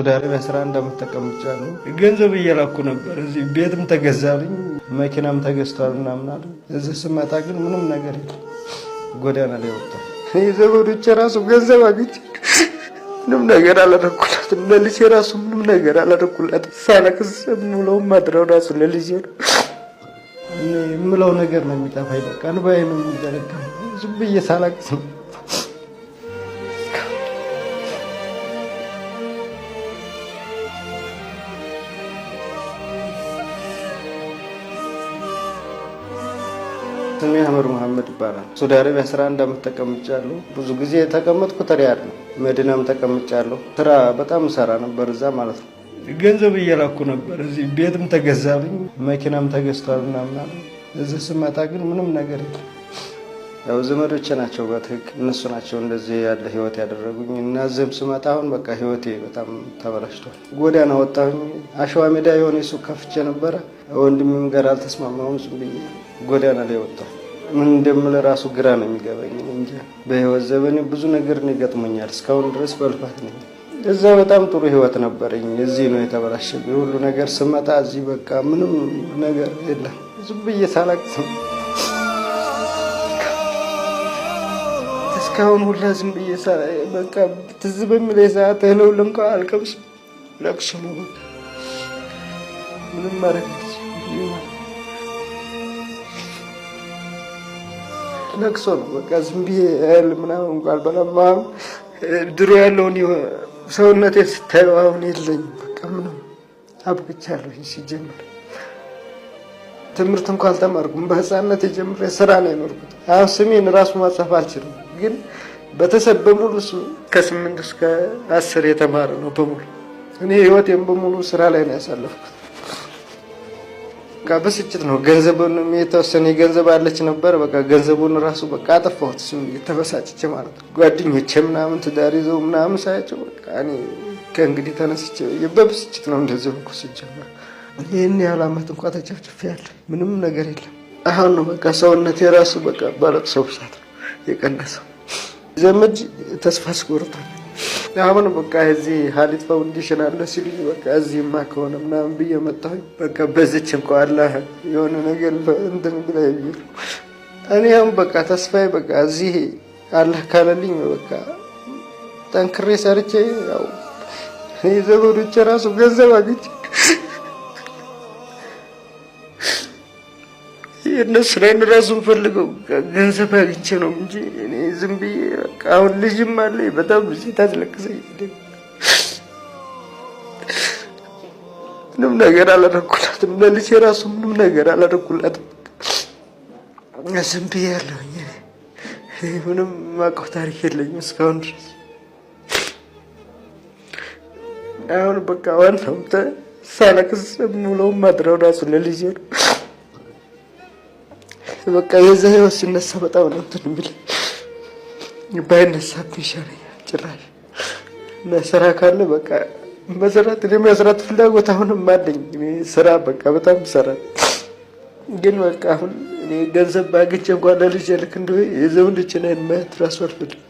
ሳውዲ አረቢያ 11 ዓመት ተቀምጫለሁ። ገንዘብ እየላኩ ነበር። እዚህ ቤትም ተገዛልኝ፣ መኪናም ተገዝቷል ምናምን አሉ። እዚህ ስመጣ ግን ምንም ነገር የለም። ጎዳና ላይ ወጣሁ። የዘመዶቼ ራሱ ገንዘብ አግኝቼ ምንም ነገር አላደረኩላትም። ለልጄ ራሱ ምንም ነገር አላደረኩላትም። ሳለቅስ የምውለው ማድረው ራሱ ለልጄ ነው። እኔ የምለው ነገር ነው የሚጠፋኝ። በቃ እንባዬ ነው የሚዘረጋው። ዝም ብዬ ሳለቅስ ነው። ስሜ አህመድ መሐመድ ይባላል። ሳውዲ አረቢያ 11 ዓመት ተቀምጫለሁ። ብዙ ጊዜ የተቀመጥኩት ሪያድ ነው። መዲናም ተቀምጫለሁ። ስራ በጣም ሰራ ነበር እዛ ማለት ነው። ገንዘብ እየላኩ ነበር። እዚህ ቤትም ተገዛልኝ፣ መኪናም ተገዝቷል ምናምን አሉ። እዚህ ስመጣ ግን ምንም ነገር የለም። ያው ዘመዶቼ ናቸው በትክክል እነሱ ናቸው እንደዚህ ያለ ህይወት ያደረጉኝ እና እዚህም ስመጣ አሁን በቃ ህይወቴ በጣም ተበላሽቷል። ጎዳና ወጣሁኝ። አሸዋ ሜዳ የሆነ ሱቅ ከፍቼ ነበረ። ወንድሜም ጋር አልተስማማሁም። ዝም ብዬ ጎዳና ላይ ወጣሁ። ምን እንደምል ራሱ ግራ ነው የሚገባኝ። እንጂ በህይወት ዘመኔ ብዙ ነገር ነው ይገጥሞኛል። እስካሁን ድረስ በልፋት ነኝ። እዛ በጣም ጥሩ ህይወት ነበረኝ። እዚህ ነው የተበላሸብኝ ሁሉ ነገር። ስመጣ እዚህ በቃ ምንም ነገር የለም። ዝም ብዬ ሳላቅስ ነው እስካሁን ሁላ ዝም ብዬ በቃ ትዝ በሚለኝ ሰዓት እህል እንኳን አልቀምስም። ለቅሶ ነው በቃ ምንም ማድረግ አልችልም። ለቅሶ ነው በቃ ዝም ብዬ እህል ምናምን እንኳን አልበላም። አሁን ድሮ ያለውን ሰውነቴ ስታየው አሁን የለኝም። በቃ ምንም አብቅቻለሁ። ሲጀምር ትምህርት እንኳን አልተማርኩም። በህፃንነት የጀምሬ ስራ ነው የኖርኩት። አሁን ስሜን ራሱ ማጻፍ አልችልም፣ ግን ቤተሰብ በሙሉ ከ8 እስከ 10 የተማረ ነው በሙሉ። እኔ ህይወቴን በሙሉ ስራ ላይ ነው ያሳለፍኩት። በቃ ብስጭት ነው። ገንዘቡን የተወሰነ ገንዘብ አለች ነበር። በቃ ገንዘቡን ራሱ በቃ አጠፋሁት። እሱ የተበሳጭቼ ማለት ነው። ጓደኞቼ ምናምን ትዳር ይዘው ምናምን ሳያቸው በቃ እኔ ከእንግዲህ ተነስቼ በብስጭት ነው እንደዚህ ሆንኩ። ሲጀመር ይህን ያህል ዓመት እንኳ ተጨፍጭፌ ያለ ምንም ነገር የለም። አሁን ነው በቃ ሰውነት የራሱ በቃ ባለቅሰው ብዛት ነው የቀነሰው። ዘመድ ተስፋ አስቆርጧል። አሁን በቃ እዚህ ሀሊት ፋውንዴሽን አለ ሲሉኝ በቃ እዚህማ ከሆነ ምናምን ብዬ መጣሁኝ። በቃ በዚች እንኳ አላህ የሆነ ነገር እንትን ብላ እኔ አሁን በቃ ተስፋዬ በቃ እዚህ አላህ ካለልኝ በቃ ጠንክሬ ሰርቼ ያው የዘመዶቼ ራሱ ገንዘብ አግኝቼ የእነሱ ላይ ራሱ ፈልገው ገንዘብ አግኝቼ ነው እንጂ እኔ ዝም ብዬ በቃ አሁን ልጅም አለ በጣም ብዙ ታስለቅሰኝ። ምንም ነገር አላደረኩላትም። ለልጄ ራሱ ምንም ነገር አላደረኩላትም። ዝም ብዬ ያለሁኝ ምንም የማውቀው ታሪክ የለኝም እስካሁን ድረስ። አሁን በቃ ዋናው ሳለቅስ የምውለው ማድረው ራሱ ለልጄ ነው። በቃ የዛ ህይወት ሲነሳ በጣም ነው እንትን የሚለኝ። ባይነሳብኝ ይሻለኛል ጭራሽ። እና ስራ ካለ በቃ መስራት እኔ መስራት ፍላጎት አሁንም አለኝ። ስራ በቃ በጣም እሰራለሁ። ግን በቃ አሁን እኔ ገንዘብ ባግኝቼ እንኳን ለልጄ ልክ እንደው የዘመዶቼን አይን ማየት ራሱ አልፈልግም።